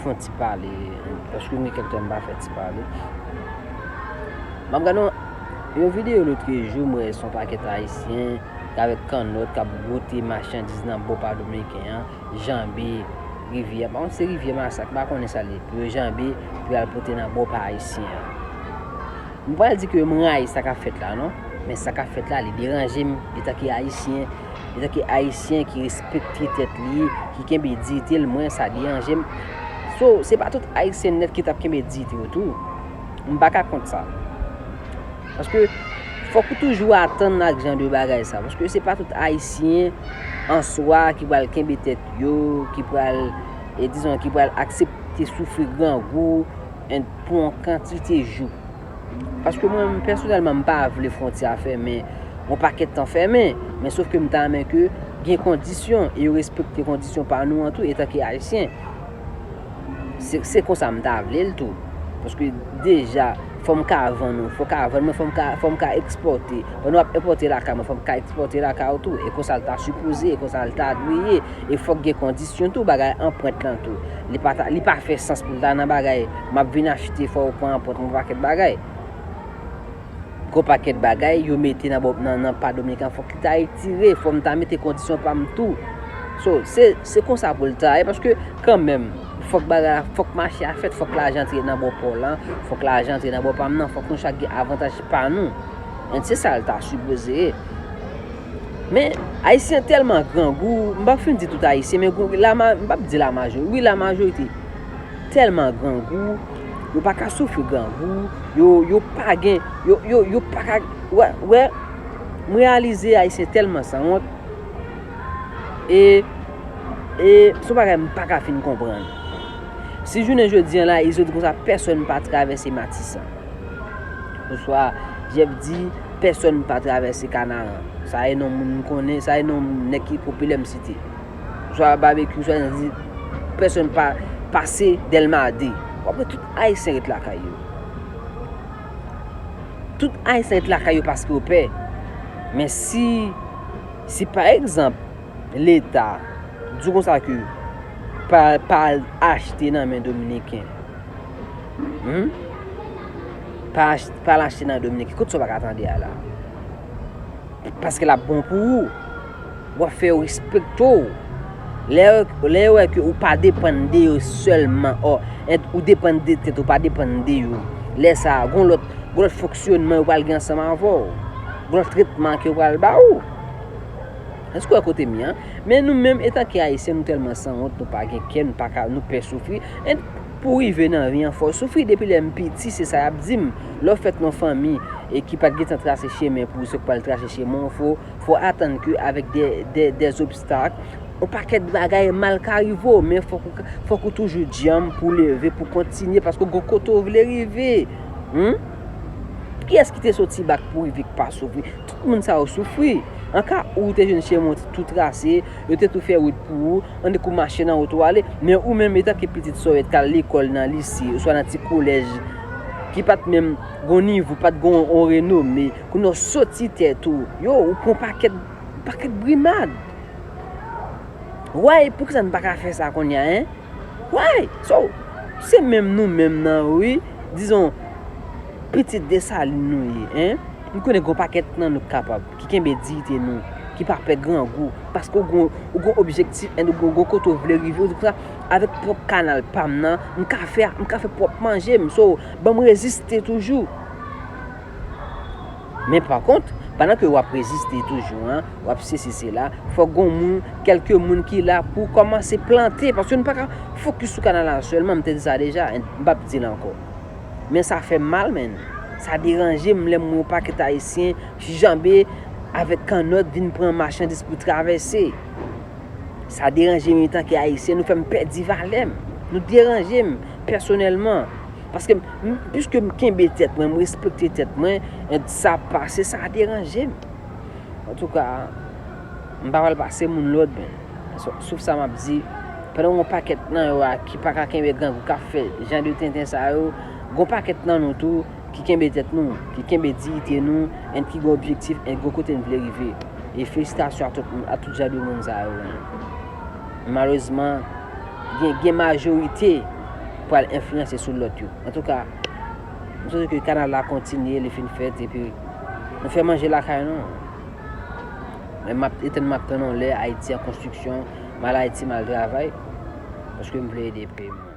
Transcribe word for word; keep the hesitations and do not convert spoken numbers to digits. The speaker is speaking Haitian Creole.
Yon ti pale, paske m gen kèk tan m pa fè ti pale. M ap gade yon, yon videyo lotrejou, m wè se yon pakèt Ayisyen k avèk kannòt k ap bwote machandiz nan bò pa Dominiken an, janbe rivyè, pa konn se rivyè Masak, m pa konnen sa l ye, pou yo janbe, pou y al pote nan bò pa Ayisyen an. M pa pral di ke m rayi sa k ap fèt la non, men sa k ap fèt la, li deranje m, etanke Ayisyen, etanke Ayisyen ki respekte tèt li, ki kenbe diyite l, mwen, sa deranje m. So, se pa tout Ayisyen nèt ki t ap kenbe diyite yo tou. M pa ka kont sa. Paske fòk ou toujou atann ak jan de bagay sa. Paske se pa tout Ayisyen an swa ki pral kenbe tèt yo, ki pral, e dizon, ki pral aksepte soufri grangou, en, pou yon kantite jou. Paske mwen, pèsonèlman, m pa vle fwontyè a fèmen yon pakèt tan fèmen, men sof ke m ta renmen ke gen kondisyon, e yo respekte kondisyon pa nou an tou, etanke Ayisyen. Se, se konsa m ta vle l tou. Paske deja, fò m ka vann ou, fò w ka vann mwen, fò m ka, fò m ka ekspòte. Pandan w ap enpòte lakay mwen, fò m ka ekspòte lakay ou tou. E konsa l ta sipoze, e konsa l ta dwe ye. E fòk gen kondisyon tou, bagay anprent lan tou. Li pa ta, li pa fè sans pou l ta nan bagay, m ap vin achte, fò w pran anprent yon pakèt bagay. Gon pakèt bagay yo mete nan bò, nan, nan pa Dominiken an, fòk li ta retire, fò m ta mete kondisyon pa m tou. So, se, se konsa pou l ta ye, paske kanmenm, fòk bagay la, fòk mache a fèt, fòk lajan antre nan bò pa w lan, fòk lajan antre nan bò pa m nan, fòk nou chak gen avantaj pa nou. And se sa l ta sipoze ye. Men, Ayisyen tèlman grangou, m p ap fin di tout Ayisyen, men gwo, lama, m p ap di lamajori, wi, lamajorite tèlman grangou, yo pa ka soufri grangou, yo, yo pa gen, yo, yo, yo pa ka, wè, wè, m reyalize Ayisyen tèlman sanwont, e, e, se yon bagay m pa ka fin konprann. Si jounen jodi an la, Izo di konsa, pèsonn pa travèse Matisan. Oswa, Jèf di, pèsonn pa travèse Kanaran. Sa e non moun m konnen, sa e non nèg ki popilè m site. Oswa Babekyou, oswa di, pèsonn pa pase Dèlma de. W ap wè tout Ayisyen ret lakay yo. Tout Ayisyen ret lakay yo paske yo pè. Men si, si pa egzanp, Leta di w konsa ke pa, pa al achte nan men Dominiken. Hmm? Pa ach-, pa al achte nan Dominiken. Kote sa w pa ka tande a la? Paske l ap bon pou ou. W ap fè yo respekte w. Lè, lè yo wè ke ou pa depann de yo sèlman, ò, et ou depann de tèt ou, pa depann de yo. Lè sa a, gon lòt, gon lòt fonksyonman yo pral gen ansanm avè w. Gon lòt tretman ke yo pral ba ou. Èske w wè kote m ye an? Men nou menm, etanke Ayisyen, nou tèlman sanwont, nou pa gen kè, nou pa ka, nou pè soufri. And pou w rive nan vi an, fò w soufri. Depi lè m piti, se sa y ap di m. Lè w fèt nan fanmi e ki pa t gentan trase chemen pou ou, se w k pral trase chemen w, fò, fò w atann ke avèk de, de, dèzobstak, yon pakèt bagay mal ka rive w, men fòk ou, fòk ou toujou djanm pou w leve, pou w kontinye, paske w gon kote w vle rive. Hmm? Kiyès ki te soti bak pou rive k pa soufri? Tout moun sa yo soufri. Anka ou te jwenn chemen w tou trase, yo te tou fè wout pou ou, annik ou mache nan wout ou ale, men ou menm etanke pitit sòyèt k al lekòl nan lise, oswa nan ti kolèj, ki pa t menm gon nivo, pa t gon on renome, kounye a w soti tèt ou, yo, ou pran pakèt, pakèt brimad. Why? Poukisa n pa ka fè sa kounye a, en? Why? So, se menm nou menm nan, wi. Dizon, pitit Desalin nou ye, en? M konnen gon pakèt nan nou k kapab, ki kenbe diyite nou, ki pa pè grangou, paske w gon, w gon objektif, and w gon, gon kote w vle rive, w di konsa, avèk pwòp kanal pa m nan, m ka fè, m ka fè pwòp manje m, so, ban m reziste toujou. Men pa kont, pandan ke w ap reziste toujou an, w ap sesi sela, fòk gon moun, kèlke moun ki la pou kòmanse plante, paske nou pa ka fokis sou kanal la sèlman, m te di sa deja, m p ap di l ankò. Men sa fè m mal, menn. Sa deranje m lè m wè yon pakèt Ayisyen janbe avèk kannòt vin pran machandiz pou travèse. Sa deranje m etanke Ayisyen, nou fè m pèdi valè m. Nou deranje m pèsonèlman. Paske m, piske m kenbe tèt mwen, m respekte tèt mwen, sa pase, sa deranje m. Antouka, m pa pral pase moun lòd, men. Sof sa m ap di, pandan yon pakèt nan yo a ki pa ka kenbe grangou, k ap fè jan de tenten sa yo, gon pakèt nan nou tou, ki kenbe tèt nou, ki kenbe diyite nou, and ki gen objektif, and gen kote n vle rive. E felisitasyon a tout, a tout jan de moun sa yo, en. Malerezman, gen, gen majorite, pral enfliyanse sou lòt yo. Antouka, m swete ke kanal la kontinye, li fin fèt, epi nou fè manje lakay nou. Men m ap etann, m ap tann yon lè Ayiti an konstriksyon, m al Ayiti, m al travay, paske m vle ede peyi m.